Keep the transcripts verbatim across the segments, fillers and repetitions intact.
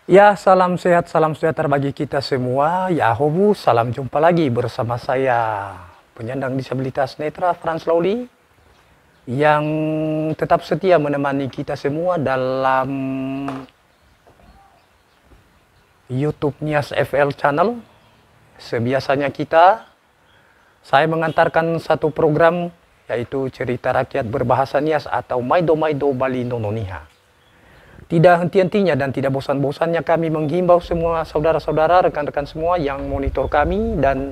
Ya, salam sehat, salam sejahtera bagi kita semua. Ya, howu, salam jumpa lagi bersama saya, penyandang disabilitas netra, Frans Lauli, yang tetap setia menemani kita semua dalam YouTube Nias F L Channel. Sebiasanya kita, saya mengantarkan satu program, yaitu cerita rakyat berbahasa Nias atau Maido-Maido Bali Nono Niha. Tidak henti-hentinya dan tidak bosan-bosannya kami menghimbau semua saudara-saudara, rekan-rekan semua yang monitor kami dan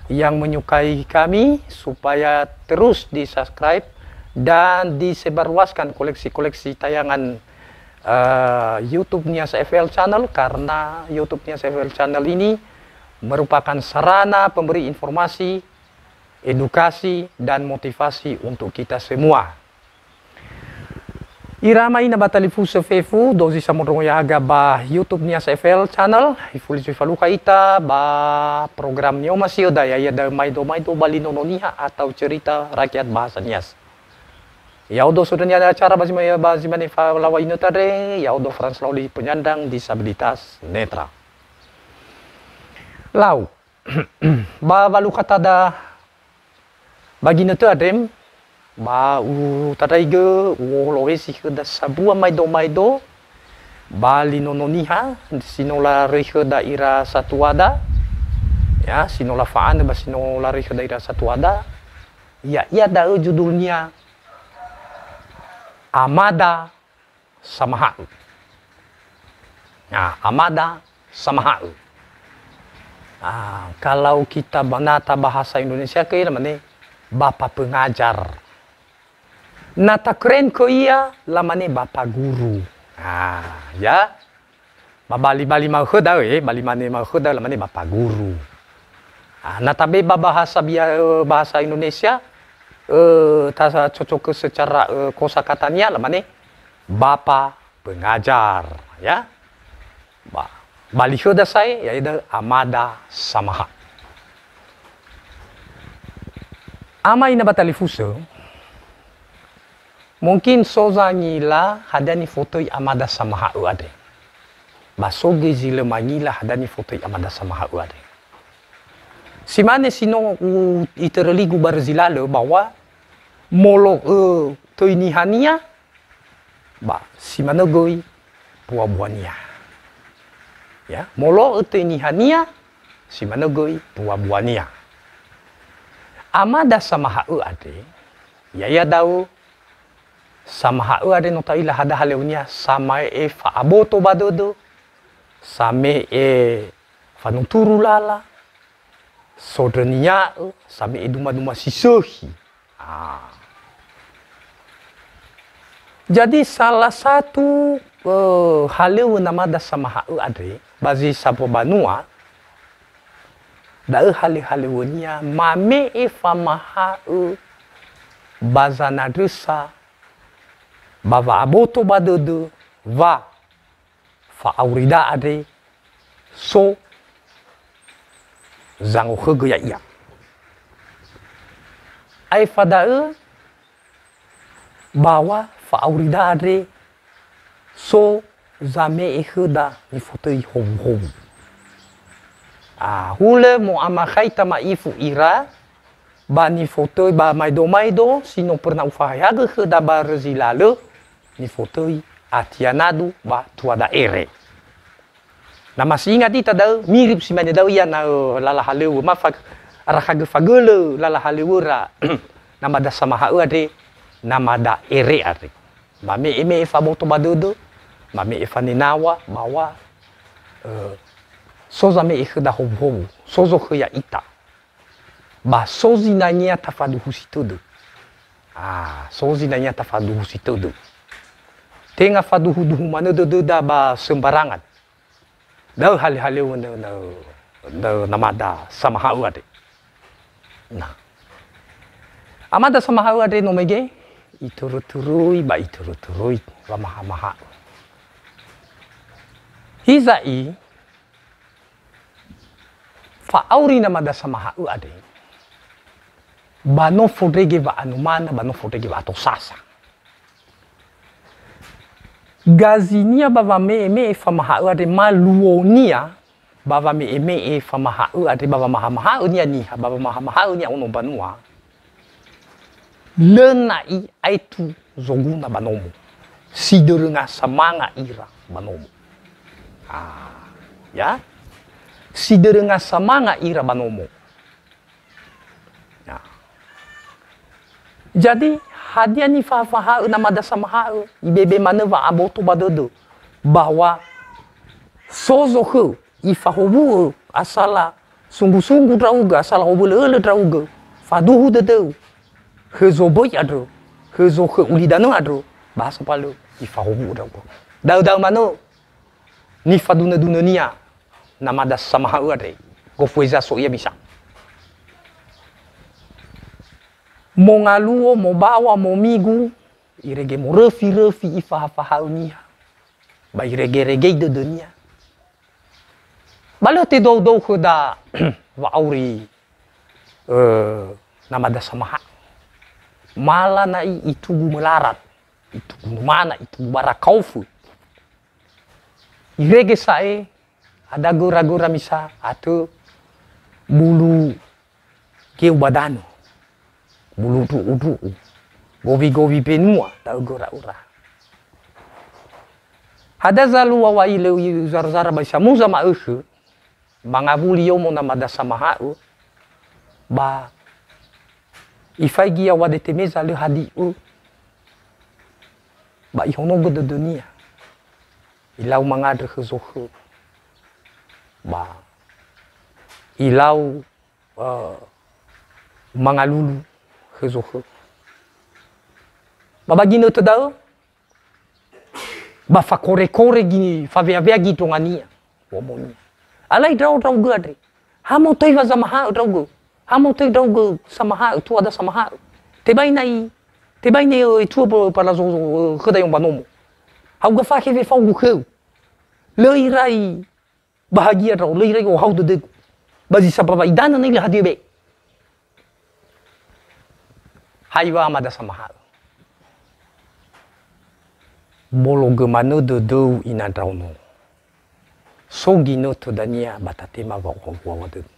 yang menyukai kami, supaya terus di-subscribe dan disebarluaskan koleksi-koleksi tayangan, eh, YouTube Nias F L Channel, karena YouTube Nias F L Channel ini merupakan sarana pemberi informasi, edukasi, dan motivasi untuk kita semua. Ira ama ina ba talifusö fefu, dozi samondrongo ya'aga ba YouTube Nias F L Channel, ifuli zui falukha ita ba program ni'omasi'öda, ya'ia da'ö Maido-Maido Bali Nono Niha atau Cerita Rakyat Bahasa Nias. Ya'odo sodönia acara ba zi ma-, ba zi mane falaŵa inötö andre, ya'odo Frans Lauli, penyandang disabilitas netra. Lau, ba walukha tada ba ginötö andre, ba utandraigö, u'olohesi khöda sambua maido-maido ba li Nono Niha, si no laröi khöda ira satuada, ya, si no lafa'anö ba si no laröi khöda ira satuada, ya'ia da'ö judulnia Amada Samaha'ö. Nah, Amada Samaha'ö. Ah, kalau kita ba-, na tabahasa Indonesia ke, lamane Bapa Pengajar. Na takeren khö ia, lamane Bapa Guru. Ah, ya. Ba bali-bali ma'ökhö da'ö, eh, bali mane ma'ökhö da'ö, lamane Bapa Guru. Ah, na tabe ba bahasa bia-, eh, bahasa Indonesia, eh, ta cocokö secara, eh, kosakatania, lamane Bapa Pengajar, ya. Ba, bali khöda sa'ae, ya'ia da'ö Amada Samaha'ö. Ama ina ba talifusö, mungkin so zangila hadia nifotöi Amada Samaha'ö andre. Ba so göi zi lö mangila hadia nifotöi Amada Samaha'ö andre. Si mane si no u-, itörö ligu ba rözi lalö bahwa molo'ö töi nihania, ba si manö göi bua-buania. Ya, molo'ö töi nihania, si manö göi bua-buania. Amada Samaha'ö andre, ya'ia da'ö, samaha'ö andre no ta'ila hadia halöŵönia, same'e fa'aboto ba dödö, same'e fanuturu lala, sondrönia'ö, same'e duma-duma si sökhi. Ah. Jadi, salah satu, eh, halöŵö Namada Samaha'ö andre, ba zi sambua banua, da'ö halö-halöŵönia mame'e famaha'ö ba zanandrösa, ba wa'aboto ba dödö, wa fa'aurida andre so zangokhögö ya'ia. Aefa da'ö, ba wa fa'aurida andre so zame'e khöda nifotöi howuhowu. Ah, hulö mo'amakhaita ma'ifu ira, ba nifotöi ba maedo-maedo si no pernah ufahaehagö khöda ba rözi lalö, nifotöi Atianadu ba Tuada Ere. Na masih ingat ita da'ö, mirip si mane da'ö ia na, ö, lala halöŵö. Ma fa-, arakhagö fagölö lala halöŵöra Namada Samaha'ö andre, Namada Ere andre. Mame'e-me'e faboto ba dödö, mame'e fanenaŵa, ba wa, ö, so zame'e khöda howuhowu, so zokhö ya'ita. Ba so zinangea tafaduhusi tödö. Ah, so zinangea tafaduhusi tödö. Tenga faduhu-duhu manö dödöda ba sembarangan. Da'ö halö-halöŵö nö, nö, nö Namada Samaha'ö andre. Nah. Amada Samaha'ö andre no mege, itörö-töröi ba itörö-töröi wamaha-maha'ö. Hiza'i, fa'auri Namada Samaha'ö andre, ba no fondrege wa'anumana, ba no fondrege wa'atosasa. Gazinia ba wame'eme'e famaha'ö andre, ma luonia ba wame'eme'e famaha'ö andre, ba wamahamaha'önia niha, ba wamahamaha'önia ono mbanua. Lö na'i aetu zoguna ba nomo. Si dörö ngasa manga ira ba nomo. Ah, ya. Si dörö ngasa manga ira ba nomo. Ya. Jadi, hadia nifahafahaö namada samaha'ö, ibebe manö wa'aboto ba dödö, bahwa so zokhö ifahowu'ö asala sunggu-sunggu ndra'ugö, asala owölö-ölö ndra'ugö, faduhu dödöu, khö zoböi andrö, khö zokhö ulidanö andrö, ba ha sambalö ifahowu'ö ndra'ugö. Da'ö-da'ö manö nifadunö-dunönia namada samaha'ö andre, gofu heza so ia misa. Mongaluo, mobawa, momigu, irege moröfi-röfi ifahafahaö niha, ba iregeregei dödönia. Ba lö tedou-dou khöda wa'auri, ö, namada samaha'ö. Mala na'i itugu mölarat, itugu numana, itugu bara kaofö. Irege sa'ae, ada göra-göra misa, atö bulu geu ba danö, bulu ndru'u-ndru'u, gowi-gowi mbenua, da'ö göra-göra. Hadia zalua wa ilö i zara-zara ba isamuza ma'ökhö, ba ngawuli yomo namada samaha'ö, ba ifaigi yaŵa dete meza lö hadi'ö, ba ihonogö dödönia. Ilau mangandrö khö zokhö, ba ilau, eh, mangalulu khö zokhö. Ba ba ginötö da'ö, ba fakore-kore gi-, fawea-wea gindrongania, womonia. Alai ndrao ndra'ugö andre. Ha möi töi wa zamaha'ö ndra'ugö. Ha möi töi ndra'ugö samaha'ö, tuada samaha'ö. Tebai na'i, tebai na'i, ö, etuö bö-, balazo-, ö, khöda yomba nomo. Ha'uga fakhe wefaugu khöu. Lö irai bahagia ndra'o, lö irai ohau dödögu. Ba zi sambua idanö na'i lö hadia be. Ha iŵa'ö amada samaha'ö. Bologö manö dödöu ina ndraono. So ginötö dania ba tatema wa'ohahua dödö.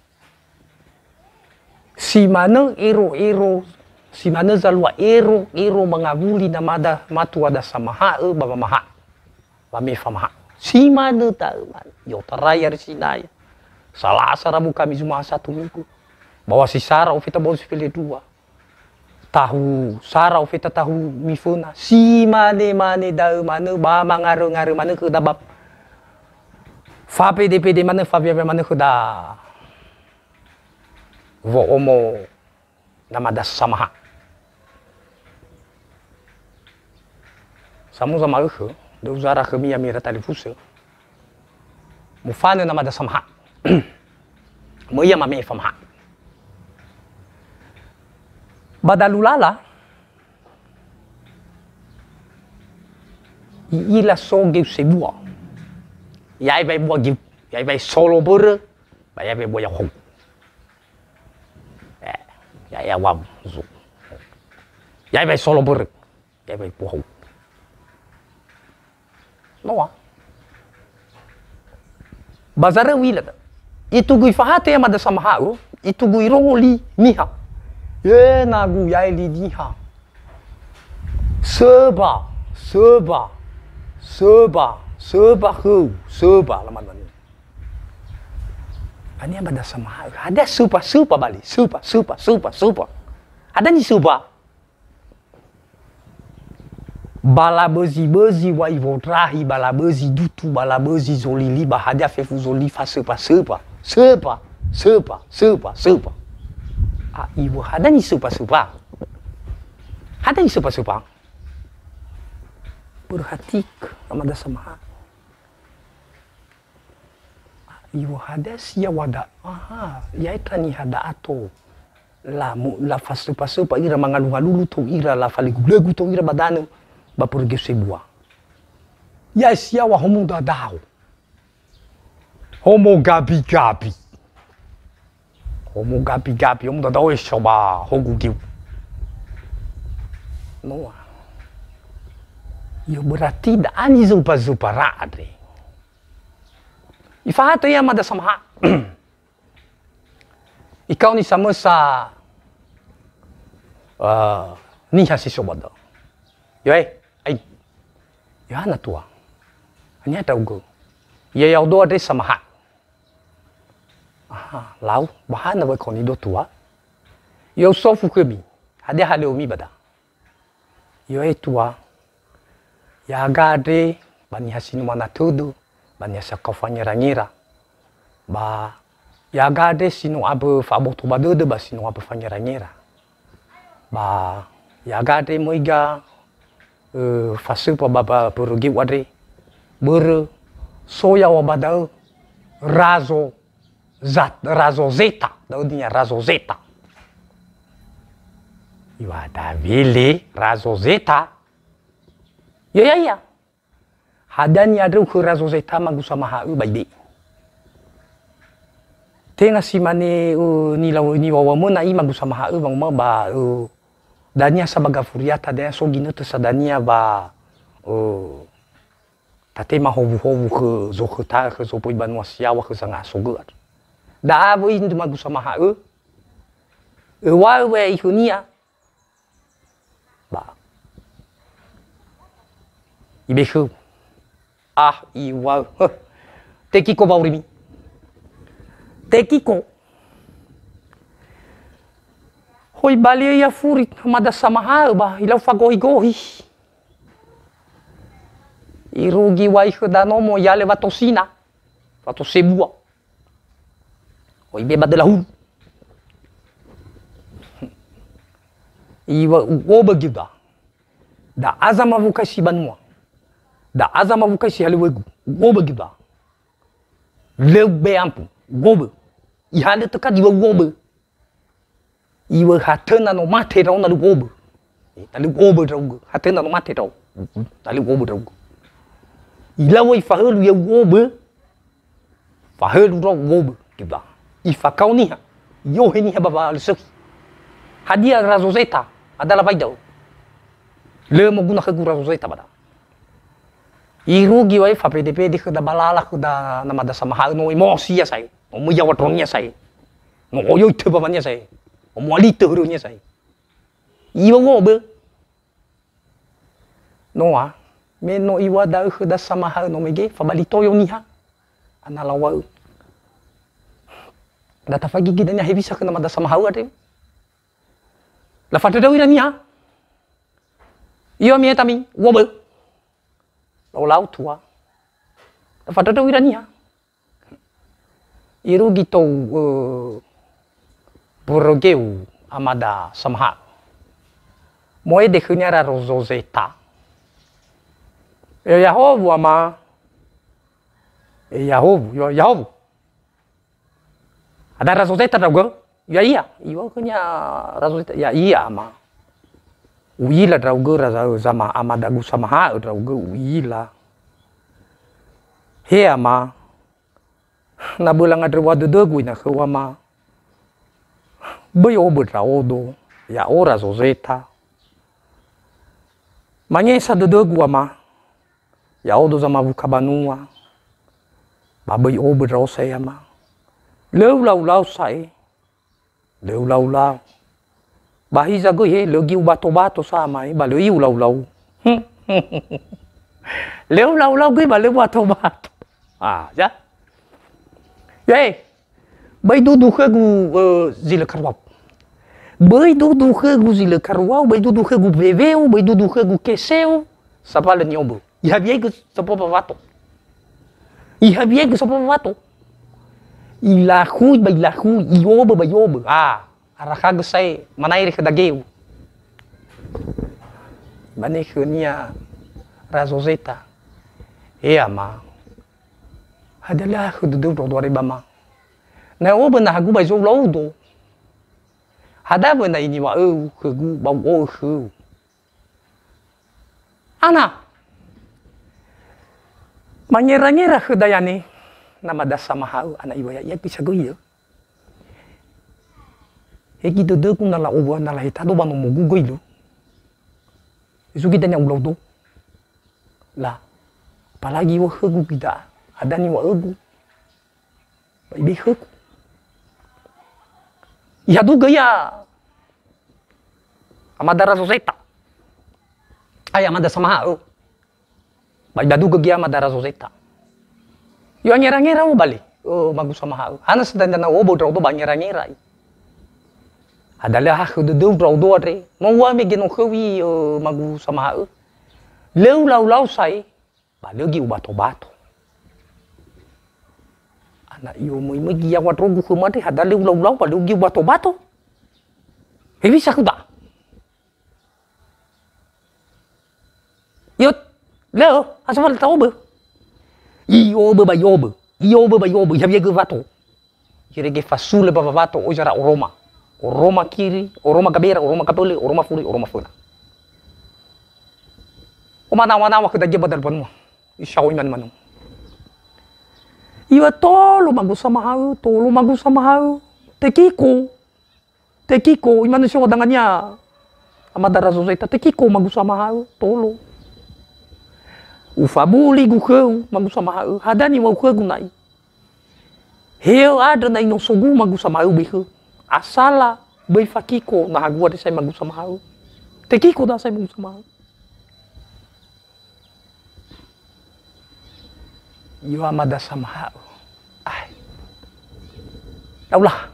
Si manö ero-ero, si manö zalua ero-ero mangawuli namada matuada samaha'ö ba wamaha'ö. Ba me famaha'ö. Si manö da'ö manö. I'otarai ari Sinaya. Salasa Rabu Kamis Juma'a Sabtu Minggu. Ba wa si sara ofeta bonsi fele dua. Tahu sara ofeta tahu miföna. Si mane-mane da'ö manö ba mangarö-ngarö manö khöda ba fapede-pede manö, fawea-wea manö khöda. Wo'omo namada samaha'ö. Samuza ma'ökhö, dö'u zara khömi ya'ami ira talifusö. Mofanö namada samaha'ö. Möi ia mame'e famaha'ö. Ba dalu lala, i'ila so geu sebua. Ya'e wa'ebua geu, ya'e wa'esolo börö, ba ya'e wa'ebua ya'ohou. Eh, ya'e awam, zu. Ya'e wa'esolo börö. Ya'e wa'ebua hou. Noa. Ba zaröu ila ta. Itugu ifahate ya'amada samaha'ö, itugu irongo li niha. Ye nagu ya'e li niha. Söba, söba, söba, söba khöu, söba, lamane. Ania amada samaha'ö. Hadia söba, söba bali. Söba, söba, söba, söba. Hadia nisöba. Ba labözi-bözi wa iwondrahi, ba labözi dutu, ba labözi zolili, ba hadia fefu zoli fasöpa-söpa. Söpa, söpa, söpa, söpa. A, iwö hadia nisöpa-söpa. Hadia nisöpa-söpa. Perhatik, amada samaha'ö. Iŵa'ö hadia si ya'ia da'a, aha, ya'ita niha da'a to. La mu-, lafasöpa-söpa ira, mangalungalulu tou ira, lafalegu-legu tou ira ba danö, ba pörögeu sebua. Ya'e si ya'ia homo dadao. Homo gabi-gabi. Homo gabi-gabi, homo dadao eso ba hogu geu. Noa. Yo, berarti da'a nizumpa-zumpa ra andre. Ifahatö ia amada samahaö. Ikaoni samösa, eh, niha si so ba da'ö. Yo, eh, ai. Yo, hana tua. Haniha ndra'ugö. Ia ya'odo andre samahaö. Aha, lau, ba hana wa ikaoni do tua. Yo, usofu khömi. Hadia haleomi ba da. Yo, eh, tua. Ya'aga andre ba niha si no manatödö, ba niha sakao fangera-ngera. Ba ya'aga andre si no abö fa'aboto ba dödö, ba si no abö fangera-ngera. Ba ya'aga andre möiga, ö, fasöfa ba, ba börö geu andre. Börö so yaŵa ba da'ö Razo Zat-, Razo Zeta, da'ö dania Razo Zeta. Iŵa'ö da wele Razo Zeta. Yo, ya'ia. Hadia ni'andröu khö Razo Zeta magu samahaö ba ibe'e. Tenga si mane, ö, nilau-, niŵaŵa möna i magu samahaö wanguma'ö ba, ö, dania sa ba gafuriata, dania so ginötö sa dania ba, ö, tatema howuhowu khö zokhöta, khö zopoi banua si yaŵa khö sanga'asogö andrö. Da'a wöi ndrö magu samahaö, öŵa'ö wa'ae ikhönia. Ba. Ibekhö. Ah, iŵa'ö. Hö. Tekiko wa'aurimi. Tekiko. Hoi baliö ia furi amada samahaö ba ilau fagohi-gohi. Irugi wai khöda nomo iale wato sina, wato sebua. Oi be ba döla hulu. Iŵa'ö u'obö göda. Da'a zamawukaisi banua. Da'a zamawukaisi halöŵögu. U'obö göda. Lö be ampu. U'obö. Ihalö tökadi wa u'obö. Iŵa'ö hatöna no mate ndra'o na lö u'obö. Eh, na lö u'obö ndra'ugö. Hatöna no mate ndra'o. Na lö u'obö ndra'ugö. Ilau ifahölu ia u'obö. Fahölu ndra'o u'obö. Göda. Ifakao niha. I'ohe niha ba, ba lö sökhi. Hadia Razo Zeta? Adala wai da'ö. Lö moguna khögu Razo Zeta ba da. Irugi wa'ae fapede-pede khöda ba lala khöda namada samahaö no emosi ia sa'ae. No möi yaŵa ndrönia sa'ae. No oyo töbawania sa'ae. No mo'alitö hörönia sa'ae. Iŵa'ö u'obö. Noa, me no iŵa'ö da'ö khöda samahaö no mege, fabali toyo niha. Ana laŵa'ö. Da tafagigi dania hewisa khö namada samahaö andre. Lafandröndröu ira niha. Iyo, mihetami, u'obö. Lau-lau tua. Lafandröndröu ira niha. Irugi tou, eh, börö geu amada samahaö. Mo'ede khönia Razo Zeta. E, yahowu, ama. E, yahowu, yo, yahowu. Ada Razo Zeta ndra'ugö? Ya'ia. Iŵa'ö khönia Razo Zeta, ya'ia, ama. U'ila ndra'ugö Razo Zeta, ama, amadagu samahaö ndra'ugö, u'ila. He, ama. Na böla ngandröŵa dödögu ina khöu, ama. Böi obö ndra'odo, ya'o Razo Zeta. Mangesa dödögu, ama. Ya'odo zamawuka banua. Ba böi obö ndra'o sa'ae, ama. Lö ulau-lau sa'ae. Lö ulau-lau. Ba hiza göi he, lö gi ubato-bato sa, ama, e, ba lö iulau-lau. Lö ulau-lau göi ba lö ubato-bato. Ah, ya. Ya, e. Böi dudu khögu, eh, zi lö karuau. Böi dudu khögu zi lö karuau, böi dudu khögu weweu, böi dudu khögu keseu, sabölö niobö. Ihawiaigö sopo wawato. Ihawiaigö sopo wawato. Ilahui ba ilahui, iobö ba iobö. Ah, arakhagö sa'ae, manaere khö dageu. Imane khönia Razo Zeta. He, ama. Hadia lö akhö dödöu ndra'odo are ba, ama. Na obö nahagu ba izo ulaudo. Hadia wöna iniŵa'öu khögu ba u'o'ö khöu. Ana. Mangera-ngera khöda yane, namada samahaö, ana iŵa'ö ya'ia göi sa göi, yö. He gi dödögu na la'owua na lahetado ba nomogu göi lö. Izugi dania ulaudo. La, apalagi wa'ögu gida, ada niwa'ögu. Ba ibe'e khögu. Ihadugö ia amada Razo Zeta. Ai amada Samaha'ö. Ba ibadugö gia amada Razo Zeta. Yo angera-ngera o bale. Ö, magu Samaha'ö. Hana sedandana obo ndra'odo ba angera-ngera i. Ada lö ahakhö dödöu ndra'odo andre. No ua mege no khöu i, ö, magu Samaha'ö. Lö ulau-lau sa'ae. Ba lö gi ubato-bato. Ana iyo möi-möi gi yaŵa ndrogu khöma andre, hada lö ulau-lau, ba lö gi ubato-bato. Hewisa khöda. Iyo, lö, asal ta'obö. I'obö ba i'obö. I'obö ba i'obö. Ihawiagö wato. Irege fasulö ba wawato oi zara oroma. Oroma kiri, oroma gabera, oroma gabölö, oroma furi, oroma föna. Omanawa-nawa khö dagia ba dalu banua. Isao imanu-manu. Iŵa tolo magu Samaha'ö, tolo magu Samaha'ö. Tekiko. Tekiko, imanu sewa dangania. Amada Razo Zeta, tekiko magu Samaha'ö, tolo. Ufabuli gu khöu, magu Samaha'ö. Hada niŵa'ö khögu na'i. He'ö andrö na inosogu magu Samaha'ö behö. Asala böi fakiko na hagu andre sa'ae magu Samaha'ö. Tekiko da sa'ae magu Samaha'ö. Iyo amada Samaha'ö. Ai. Laula.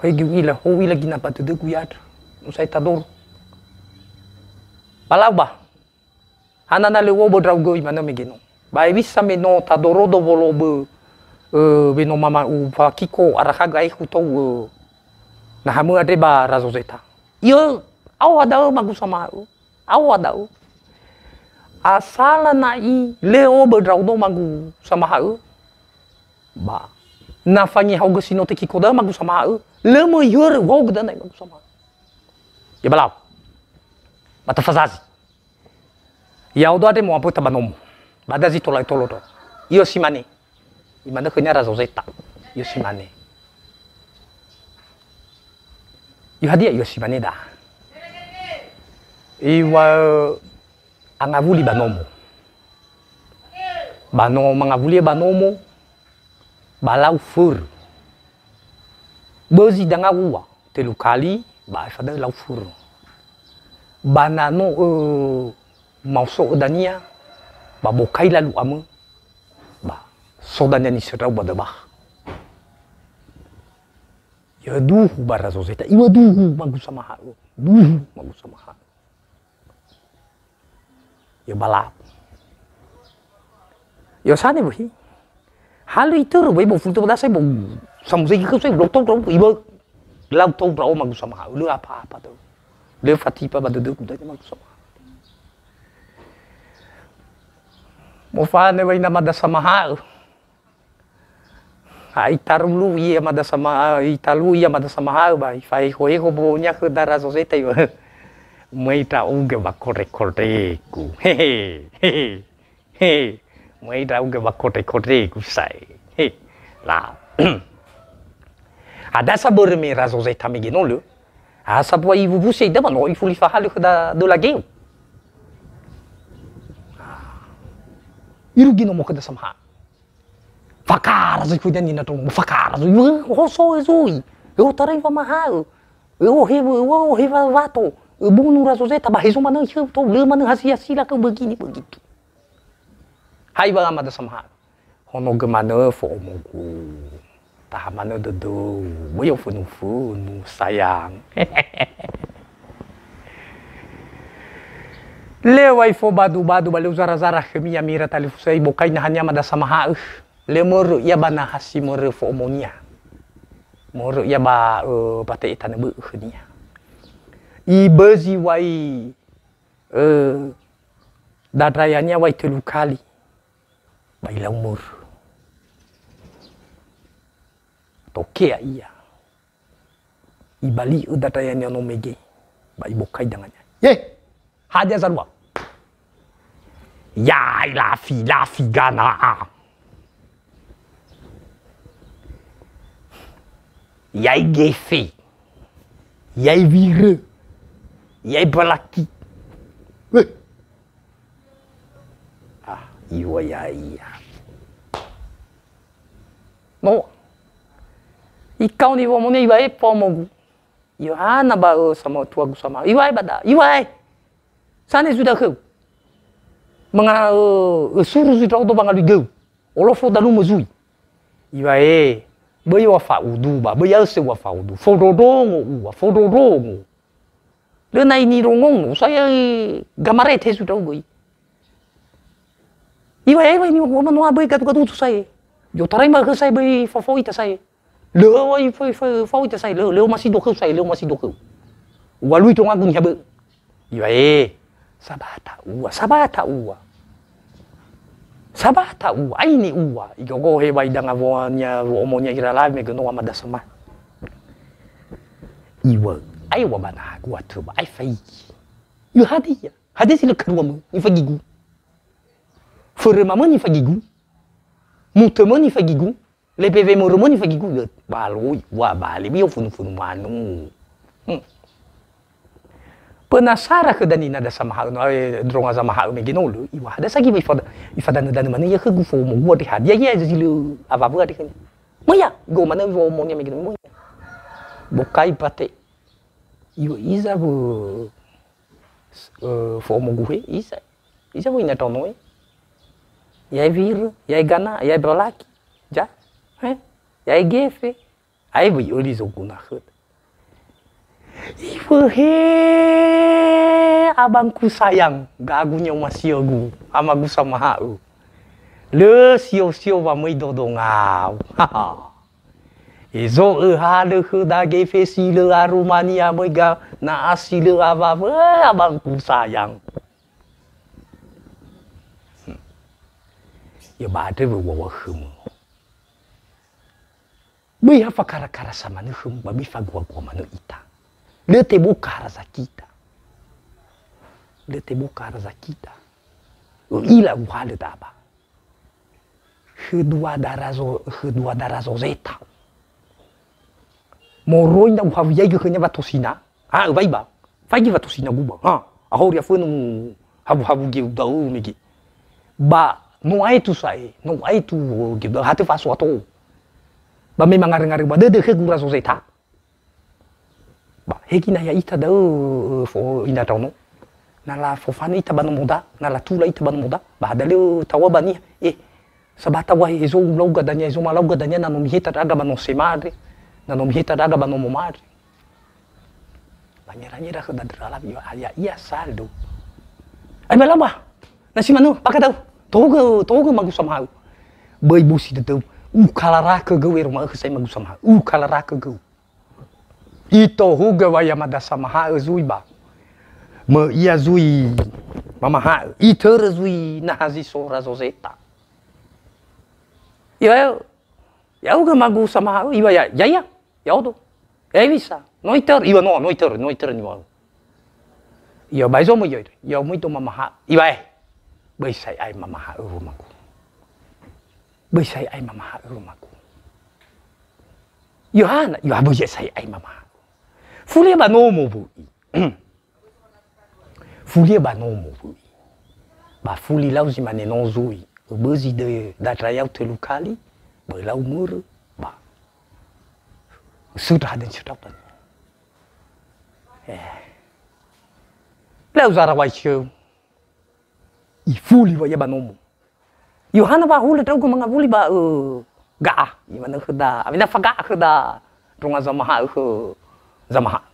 Hoi gi u'ila, ho u'ila ginapa dödögu ya'andrö. Usai tadoro. Ba lau ba. Hana na lö u'obö ndra'ugö imanö mege no. Ba hewisa me no tadorodo wolo'obö, ö, me no mama ufakiko arakhagö aekhu tou, ö, nahamö andre ba Razo Zeta. Iyo, aoha da'ö magu Samaha'ö. Aoha da'ö. Asala na'i lö u'obö ndra'odo magu Samaha'ö. Ba. Na fangehaogö si no tekiko da'ö magu Samaha'ö. Lö möi hörö uhaogö da'ö na'i magu Samaha'ö. Ya ba lau. Ba tafazazi. Ya'odo andre mo'amböta ba nomo. Ba dazi tola'ö tolo ndro. Iyo si mane. Imanö khönia Razo Zeta. Iyo si mane. Iyo hadia iyo si mane da. Iŵa'ö angawuli ba nomo. Ba no mangawulia ba nomo, ba lau förö. Bözi danga ua, tölu kali, ba aefa da'ö lau förö. Ba na no, ö, maoso'ö dania, ba bokai lalu amö, ba so dania nisöndrau ba döbaha. Ya'ö duhu ba Razo Zeta, iŵa'ö duhu magu Samaha'ö, duhu magu Samaha'ö. Ya ba lau. Ya sane wöhi. Halö itörö wöi ba ufulu tö ba dasa, ba samuzegi khöu sai, lö tou ndra'o, iŵa'ö lö tou ndra'o magu Samaha'ö, lö apa-apa tö. Lö fatipa ba dödögu dania magu Samaha'ö. Mofanö wöi na amada Samaha'ö. Ha itarulu ia amada Sama-, italui ia amada Samaha'ö ba, ifaeho-eho bonia khö da Razo Zeta iŵa'ö. Möi ndra'ugö ba kore-koregu. He, he, he, he. Möi ndra'ugö ba kore-koregu sa'ae. He. La. Hadia sa börö me Razo Zeta mege no lö. Ha sambua iwuwusi ida ba no ifuli fahalö khö da döla geu. Irugi nomo khö da Samaha'ö. Fakara zöi khönia nina tolo, fakara zöi, wö, hoso zöi. Yo tarai wamaha'ö. Yo he, yo he wa-, wato. Yo bunu Razo Zeta, ba hezo manö khö tou, lö manö hasi-hasi la khö begini begitu. Hai wa amada Samaha'ö. Honogö manö fo'omogu. Taha manö dödöu, böi ofönu-fönu, sayang. Lö wai fobadu-badu ba lö uzara-zara khömi ya'ami ira talifusö, ibokai nahania amada Samaha'ö. Lö mörö ia ba naha si mörö fo'omonia. Mörö ia ba, ö, ba te'e tanö bö'ö khönia. Ibözi wai, ö, dandrayania wai tölu kali. Ba ilau mörö. Tokea ia. Ibali'ö dandrayania no mege. Ba ibokai dangania. Ye! Hadia zalua? Yai lafi-lafi gana'a. Yai gefe. Yai wirö. Yai balaki. Weh. Iŵa'ö ya'ia. No. Ikaoni wo'omonia iŵa'ö, "Fa'omogu." Iŵa'ö, "Hana ba, ö, sama tuagu sama." Iŵa'ö ba da. Iŵa'ö. "Sane zui da'ö khöu. Manga, ö, ösuru zui ndra'odo wangalui göu. Olofo dalumö zui." Iŵa'ö, "Böi ua fa'udu ba, böi aösö ua fa'udu. Fondrondrongo ua, fondrondrongo." Lö na'i nirongono, sa'ae gamarete zui ndra'ugö. Iŵa'ö, iŵa'ö, ni umanoa böi gadu-gadudu sa'ae. I'otarai ma'ökhö sa'ae böi fafao ita sa'ae. Lö oi fa-, fa-, fao ita sa'ae, lö, lö omasi dokhöu sa'ae, lö omasi dokhöu. Uwalui tongagu niha bö'ö. Iŵa'ö, "Sabata ua, sabata ua. Sabata ua, aini ua." Igogohe ba idanga wo'onia, wo'omonia ira lawe me gönoa madasama. Iŵa'ö, "Aewa ba nahagu atö ba ae faigi." Iŵa'ö, "Hadia? Hadia si lö karuamö nifagigu? Förömamö nifagigu? Mutömö nifagigu? Lepe wemörömö nifagigu?" Lö, baloi, ua bale, bio funu-funu manu. Hmm. Penasara khö dania na da samaha'ö no, eh, ndronga zamaha'ö mege no lö, iŵa'ö, "Hadia sa gi wa ifada-, ifadanö-danö manö ia khögu fa'omogu andre, hadia ia zi lö awawö andre khönia?" "Möi ia!" Igo'o manö wo'omonia mege no, "Möi ia!" Bokai pate. Iŵa'ö, "Iza wö, ö, fa'omogu he, iza. Iza wö ina ndraono he. Ya'e wirö, ya'e gana, ya'e balaki. Ja? He? Ya'e gefe." Ae wöi öli zoguna khöda. Iŵa'ö, "He, abangku sayang, gagu ni'omasiögu, amagu samaha'ö. Lö sio-sio wamöi dodongau. Ezo'ö halö khöda gefe si lö arumania möi gana'a si lö awawö, abangku sayang." Hmm. Ya ba andre wöi ua-ua khömö. Böi ha fakara-kara sa manö khömö, ba böi fagoa-goa manö ita. Lö teboka razakita. Lö teboka razakita. Ö'ila uhalö daba. Khö dua dara zo-, khö dua dara Zozeta. Moroi na uhawiaigö khönia watosina. Ha, öwai ba. Faigi watosinagu ba. Ha, ahori afönö mu hawu-hawu geu da'ö mege. Ba no aetu sa'ae, no aetu geu da'ö, hatö fa'aso ato. Ba me mangarö-ngarö ba dödö khögu razo Zeta. Ba hegi na ya'ita da'ö, ö, fo-, ina ndraono. Na lafofanö ita ba nomoda, na latula ita ba nomoda, ba hadia lö taŵa ba niha. Eh, sabata wa hezo ulauga dania, hezo malauga dania, na no miheta ndra'aga ba no sema andre, na no miheta ndra'aga ba nomo ma andre. Ba ngera-ngera khö dadra lawi, ya, ya, ia saldo. Ai, ba lau ba. Na si manö, bakha da'ö. Tohugö, tohugö magu samaha'ö. Böi busi dödöu. Ukalarakö göu ero ma'ökhö sa'ae magu samaha'ö. Ukalarakö göu. Itohugö wa yamada samaha'ö zui ba. Möi ia zui mamaha'ö. Itörö zui naha zi so razo Zeta. Ia, ya'ugö magu samaha'ö, iŵa'ö ya, ya'ia. Ya'odo. Hewisa. No itörö, iŵa'ö no, no itörö, no itörö niŵa'ö. Ia, ba hezo möi, ia, ia möi do mamaha'ö. Iŵa'ö, eh. Böi sa'ae mamaha'ö wömagu. Böi sa'ae mamaha'ö wömagu. Yohana, iŵa'ö böi sa'ae mamaha'ö. Fuli ba nomo wö'i. Fuli ba nomo wö'i. Ba fuli lau zi mane no zui. Öbözi dö-, dandra ya'u tölu kali, ba ölau mörö, ba. Sudah dan sudah. Eh. Lau zara wai siu. Ifuli wa ia ba nomo. Yohana wa hulö ndra'ugö mangawuli ba, ö, ga'a. Imanö khöda, awena faga'a khöda ndronga zamaha'ö khö zamaha'ö.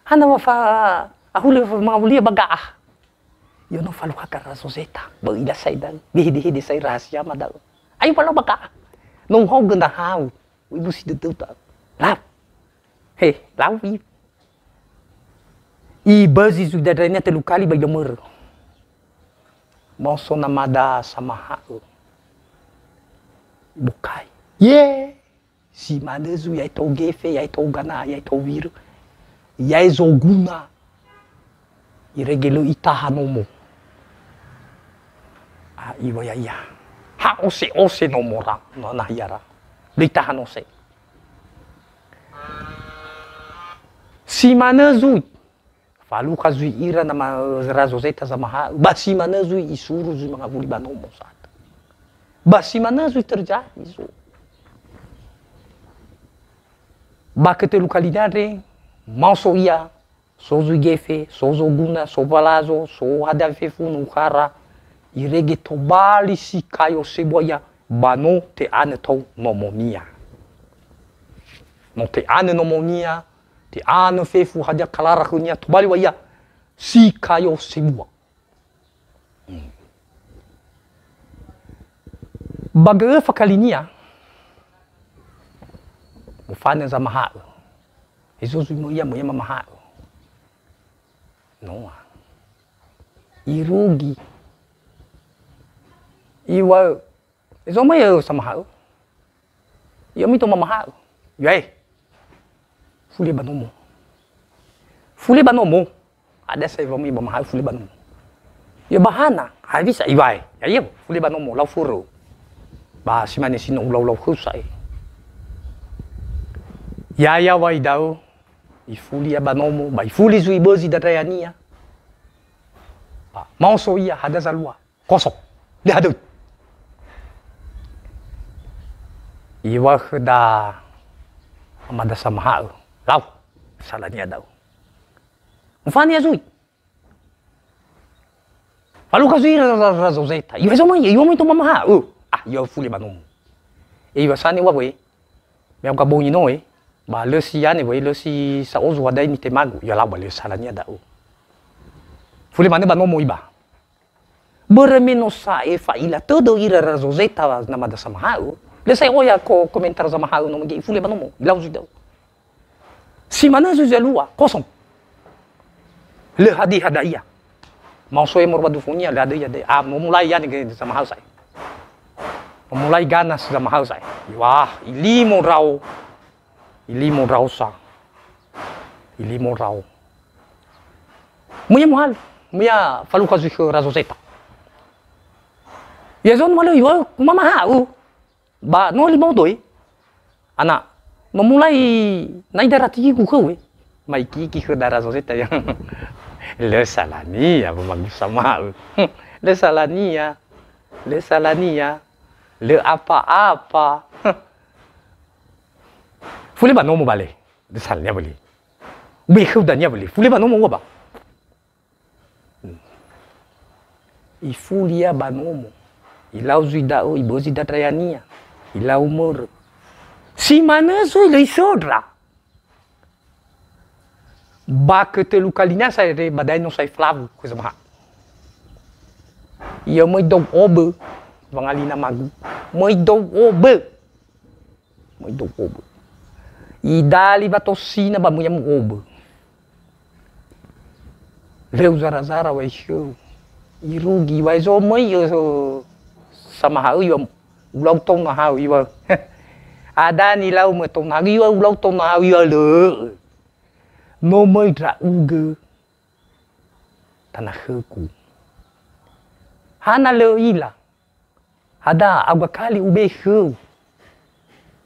Hana wa fa-, ahulö mangawulia ba ga'a. Ia no falukha kara Zozeta, ba ila sai da'ö. Wehede-hede sai rahasiama da'ö. Ayo fa lau ba ga'a. No uhaogö ndra hau. Ibu si dödöu ta. Lau. He, lau i. Ibözi zui dandrania tölu kali ba ilö mörö. Maoso namada samaha'ö. Bokai. Ye. Si manö zui, ya'e tou gefe, ya'e tou gana, ya'e tou wirö. Ya'e zoguna. Irege lö itaha nomo. A, iŵa'ö ya'ia. Ha ose-ose nomora, na-, nahiara. Lö itaha nose. Si manö zui. Falukha zui ira na ma-, razo Zeta zamaha'ö. Ba si manö zui isuru zui mangawuli ba nomo sa'ae. Ba si manö zui terjadi, so. Ba ketelu kali andre, maoso ia, so zui gefe, so zoguna, so walazo, so hadia fefu no ukhara, irege tobali si kayo sebua ia, ba no te'anö tou nomonia. No te'anö nomonia, te'anö fefu hadia kalara khönia, tobali wa ia si kayo sebua. Hmm. Ba ga'ö fakalinia, mofanö zamaha'ö. Hezo zui möi ia, möi ia mamaha'ö. Noa. Irugi. Iŵa'ö, "Hezo möi ia samaha'ö?" "Ya'ami tou mamaha'ö." "Ya'e. Fuli ba nomo." "Fuli ba nomo?" Ada sa iŵa'ö möi ba maha'ö, "Fuli ba nomo." "Ya'o ba hana?" "Hewisa?" "Iŵa'e." "Ya'ia, fuli ba nomo, lau furö." Ba si mane si no ulau-lau khöu sa'ae. Ya'ia wa ida'ö, ifuli ia ba nomo, ba ifuli zui bözi dandrayania. Ba maoso ia, hadia zalua. Kosong. Lö hadöi. Iŵa'ö khöda amada samaha'ö, "Lau, salania da'ö." Mofanö ia zui. Falukha zui ra-, ra-, Razo Zeta. "Ya'o hezo möi, ya'o möi tou mamaha'ö." "Ah, ya'o fuli ba nomo." E iŵa'ö sa ne ua wöi. Me au gabongi no e, ba lö si yane wöi, lö si sa'ozo wa dai nitemagu, ya lau ba lö salania da'ö. Fuli manö ba nomo iba. Börö me no sa'ae fa'ila tödö ira Razo Zeta namada samaha'ö. Lö sa'ae oya ko-, komentar zamaha'ö nomo ge ifuli ba nomo, ilau zui da'ö. Si manö zui zalua, kosong. Lö hadia da'ia. Maoso ia moroi ba dufonia, lö hadöi ia de. Ah, no mulai yane ge zamaha'ö sa'ae. No mulai ganas zamaha'ö sa'ae. Wah, ilimo ndrao. Ilimo ndrao sa. Ilimo ndrao. Möi ia mohalö. Möi ia falukha zui khö Razo Zeta. "Ya'o hezo möi, lö iŵa'ö mamaha'ö." Ba no limo döi, ana, no mulai naida ratigigu khöu, e. Maikiki khöda Razo Zeta ia. Lö salania, ba magu sama'ö. Lö salania, lö salania, lö apa-apa. Fuli ba nomo ba lö. Lö salania ba lö. Ube khöu dania ba lö. Fuli ba nomo ua ba. Ifuli ia ba nomo. Ilau zui da'ö, ibözi dandrayania. Ilau mörö. Si manö zui lö isöndra. Ba khö tölu kalinia sa'ae re ba da'e no sa'ae flawu khö zamaha'ö. Ia möi dou obö, wangali namagu. Möi dou obö. Möi dou obö. Idali wa tosina ba möi ia mu'obö. Lö uzara-zara wai khöu. Irugi, wa hezo möi, ö, samaha'ö, iŵa'ö ulau tou naha'ö, iŵa'ö. Ada nilau möi tou naha'ö, iŵa'ö ulau tou naha'ö, iŵa'ö lö'ö. No möi ndra'ugö tana khögu. Hana lö ö'ila. Ada, aoga kali ube khöu.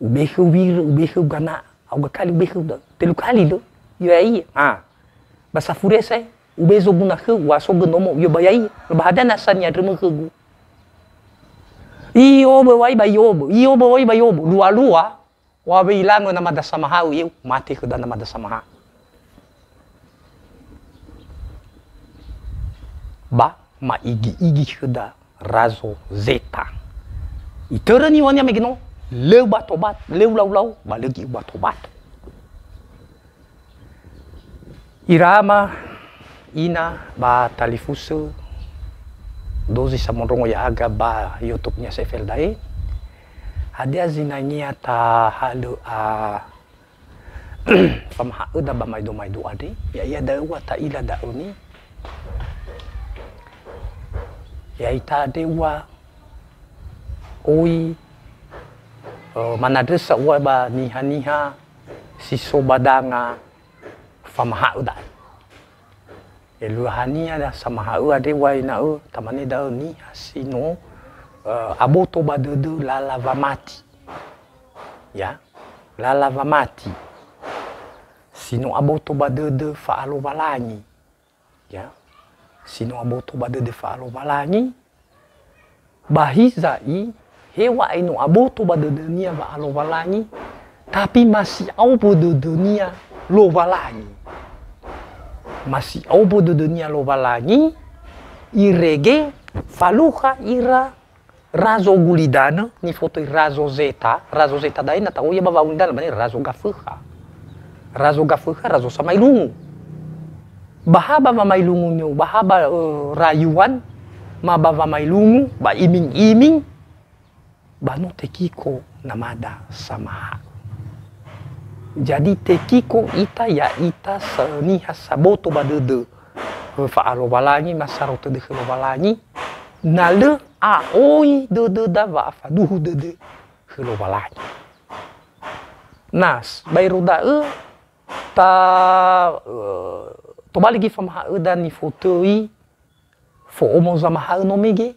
Ube khöu wirö, ube khöu gana, aoga kali ube khöu da-, tölu kali lö. Ya'ia. Ah. Ba safure sa'ae, ube zoguna khöu, u'asogö nomo, ya'o ba ya'ia. Lö ba hadia nasa ni'andrömö khögu. I'obö wai ba i'obö, i'obö wai ba i'obö. Lua-lua, Wa we'ilangö namada samaha'ö, eu mate khöda namada samaha'ö. Ba ma'igi-igi khöda Razo Zeta. Itörö niŵa'önia mege no, lö bato-bato, lö ulau-lau, ba lö gi'ubato-bato. Ira ama, ina ba talifusö, dozi samondrongo ya'aga ba YouTube-nia Sefel da'e. Hadia zinangea tahalö a famaha'öda ba maedo-maedo andre, ya'ia da'ö ua ta'ila da'ö ni. Ya'ita andre ua oi, eh, manandrösa ua ba niha-niha si so ba danga famaha'ö da'e. Eluahania samaha'ö andre wa ena'ö tamane da'ö niha si no, eh, aboto ba dödö lala wamati. Ya, lala wamati. Si no aboto ba dödö fa'alowalangi. Ya, si no aboto ba dödö fa'alowalangi. Ba hiza'i, Heŵa'ae no aboto ba dödönia wa'alowalangi, tapi masi'aobo dödönia Lowalangi. Masi'aobo dödönia Lowalangi, irege falukha ira razo gulidanö, nifotoi Razo Zeta, Razo Zeta da'e na ta'oya ba wa'agulidanö, ba ne Razo Gafökha. Razo Gafökha, Razo Samaelungu. Ba ha ba wamaelungu-Nia, ba ha ba, eh, rayuan, ma ba wamaelungu, ba iming-iming, ba no tekiko namada samaha'ö. Jadi tekiko ita, ya'ita sa-, niha saboto ba dödö, eh, fa'alowalangi, ma saro tödö khö Lowalangi, na lö a'oi dödöda wa'afaduhu dödö khö Lowalangi. Nas, baero da'ö, ta, eh, tobali göi famaha'öda nifotöi fo'omo zamaha'ö no mege.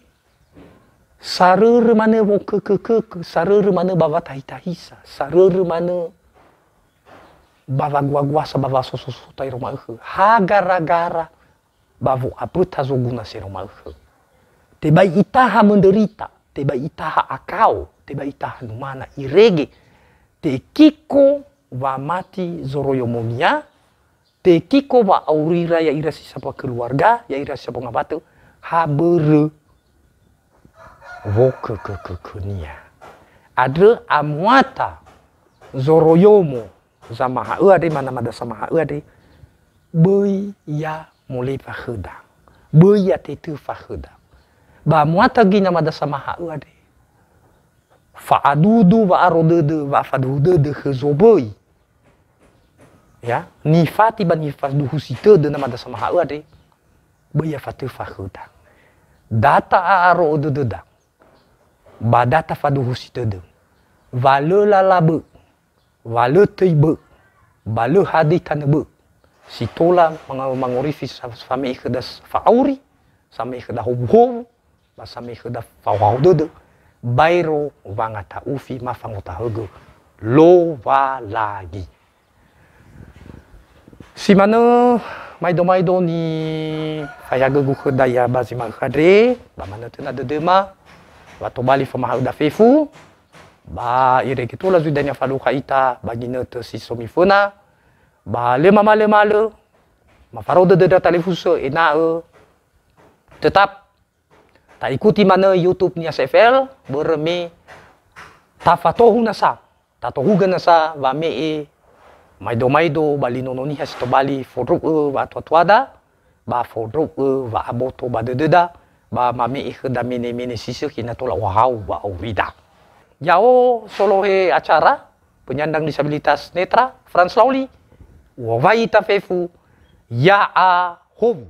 Sarörö manö wokökökökö, sarörö manö ba watahitahisa, sarörö manö ba waguaguasa, ba wasososota ero ma'ökhö. Ha gara-gara ba wo'aböta zoguna si ero ma'ökhö. Tebai itaha mönderita, tebai itaha akao, tebai itaha numana, irege tekiko wamati zoroiyomonia, tekiko wa'aurira ya'ira si sambua keluarga, ya'ira si sambua ngawatö, ha börö wokökökönia. Andrö amuata zoroiyomo zamaha'ö andre, ma namada samaha'ö andre, böi ya molefa khöda. Böi ya tetöfa khöda. Ba amuata göi namada samaha'ö andre, fa'adudu, wa'aro dödö, wa'afaduhu dödö khö zoböi. Ya, nifati ba nifaduhusi tödö namada samaha'ö andre, böi ya fatöfa khöda. Da ta'a'aro'ö dödöda, ba da tafaduhusi tödö. Wa lö lala bö'ö, wa lö töi bö'ö, ba lö hadöi tanö bö'ö, si tola manga-, mangorifi sa-, same'e khöda s-, fa'auri, same'e khöda howuhowu, ba same'e khöda faohao dödö, baero wangata'ufi ma fangotahögö Lowalangi. Si manö, maedo-maedo nifaehagögu khöda ya ba zi ma'ökhö andre, ba manötöna dödöma, wa tobali famaha'öda fefu, ba irege tola zui dania falukha ita ba ginötö si so miföna, ba lö mamalö-malö, mafarao dödöda talifusö ena'ö tetap ta'ikuti manö YouTube Nias F L, börö me tafatohu nasa, tatohugö nasa wame'e maedo-maedo ba li Nono Niha si tobali fondrou wa'atuatuada, ba fondrou wa'aboto ba dödöda, ba mame'e khöda mene-mene si sökhi na tola ohahau wa'aurida. Ya'o solohe acara penyandang disabilitas netra, Franz Lauli, u'owai ita fefu, ya'ahowu.